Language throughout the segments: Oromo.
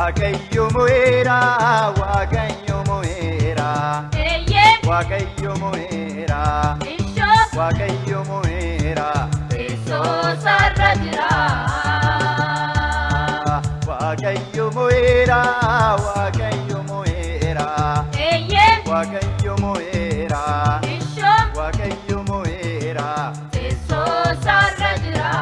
Waaqayyo mo'eera, Waaqayyo mo'eera. Eeyyee. Waaqayyo mo'eera. Ishoo. Waaqayyo mo'eera. Teessoo isaarra jira. Waaqayyo mo'eera, Waaqayyo mo'eera. Eeyyee. Waaqayyo mo'eera. Ishoo. Waaqayyo mo'eera. Teessoo isaarra jira.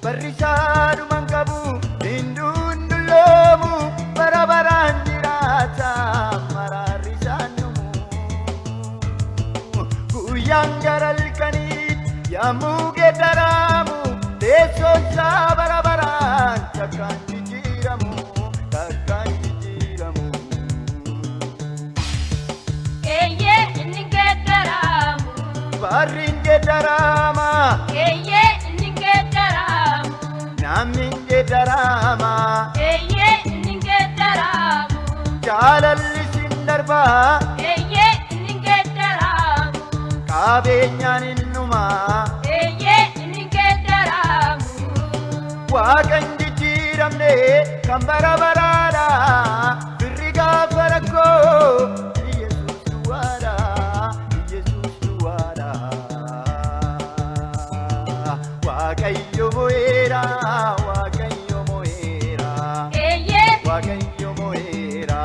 Barri isaa dhuman qabu, hinduun dulloomu, bara baraan jiraata, maraarri isaan dhumu. Guyyaan gara halkaniitti yommuu geeddaramu, teessoon isaa bara baraan takkaan jijjiiramu, takkaan jijjiiramu. Eeyyee, inni geeddaramu. Barri hin geeddarama, Eeyyee, inni geeddaramu. Namni hin geeddarama. Eeyyee, inni geeddaramu. Jaalalli sin darbaa. Eeyyee, inni geeddaramu. Qabeenyaan hin dhumaa. Eeyyee, inni geeddaramu. Waaqa hin jijjiiramne kan bara baraadha. Firri gaafa rakkoo Yesuus duwwaadha. Yesuus duwwaadha. Waaqayyo mo'eera. Waaqayyo mo'eera. Eeyyee. Waaqayyo mo'eera.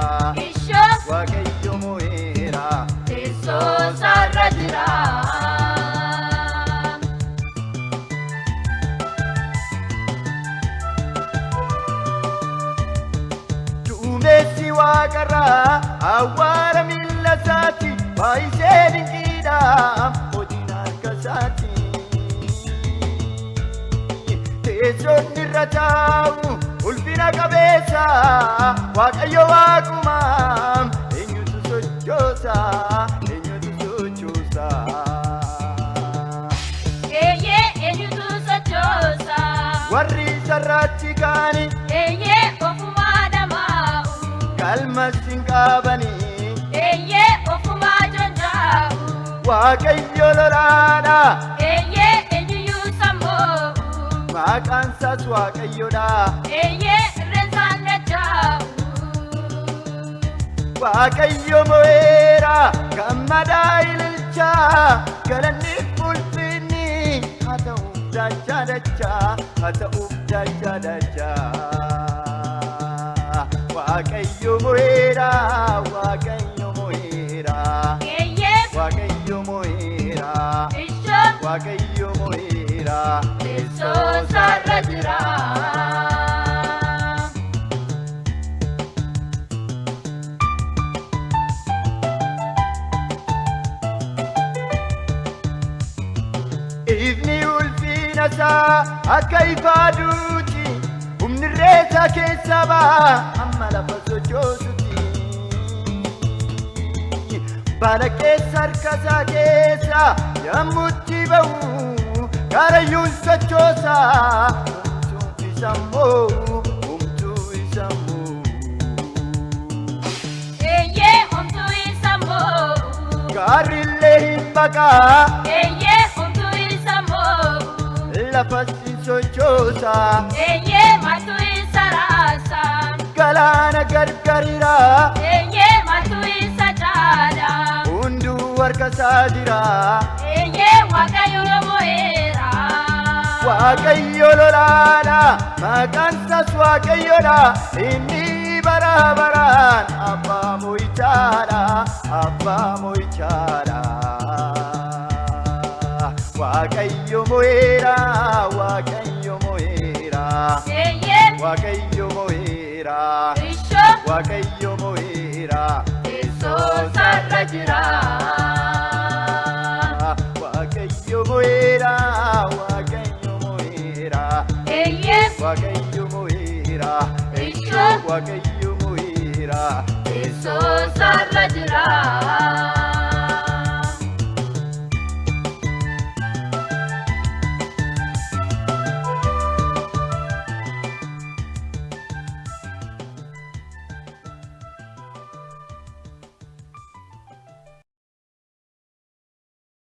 Ishoo. Waaqayyo mo'eera. Teessoo isaarra jira. Duumessi waaqarraa awwaara miilla isaati, baay'isee dinqiidha hojiin harka isaati. Teessoon irra taa'u ulfina qabeessa, Waaqayyo waaquma, eenyutu sochoosa, eenyutu sochoosa? Eeyyee, eenyutu sochoosa? Warri isarratti kaani Eeyyee, ofumaa damaa'u. Galmas hin qabanii. Eeyyee, ofumaa jonjaa'u. Waaqayyo lolaadha. Eeyyee, eenyuyyuu sammoo'u. Maqaan isaas Waaqayyoodha. Eeyyee, irreensaan dachaa'u. Waaqayyo mo'eera, gammadaa ililchaa, galanni ulfinni haa ta'uuf dachaa dachaa, haa ta'uuf dachaa dachaa. Waaqayyo mo'eera, Waaqayyo mo'eera. Eeyyee. Waaqayyo mo'eera. Ishoo. Waaqayyo mo'eera. Teessoo isaarra jira. Ifni ulfina isaa akka ifa aduuti, humni irreessa keessa ba'a amma lafa sochoosuti. Balaqqeessa harka isaa keessa yommutti ba'u, gaarayyuun sochoosa, homtuu isa moo'u, homtuu isa moo'u. Eeyyee, homtuu isa moo'u. Gaarrillee hin baqaa. Eeyyee, homtuu isa moo'u. Lafas hin sochoosa. Eeyyee, maaltu isa raasa? Galaana gargarira. Eeyyee, maaltu isa caala? Hunduu harka isaa jira. Eeyyee, Waaqayyo mo'eera. Waaqayyo lolaadha, maqaan isaas Waaqayyoodha. Inni bara baraan abbaa mo'ichaadha, abbaa mo'ichaadha. Waaqayyo mo'eera, Waaqayyo mo'eera. Eeyyee. Waaqayyo mo'eera. Ishoo. Waaqayyo mo'eera. Teessoo isaarra jira. Waaqayyo mo'eera, Waaqayyo mo'eera. Eeyyee. Waaqayyo mo'eera. Ishoo. Waaqayyo mo'eera. Teessoo isaarra jira.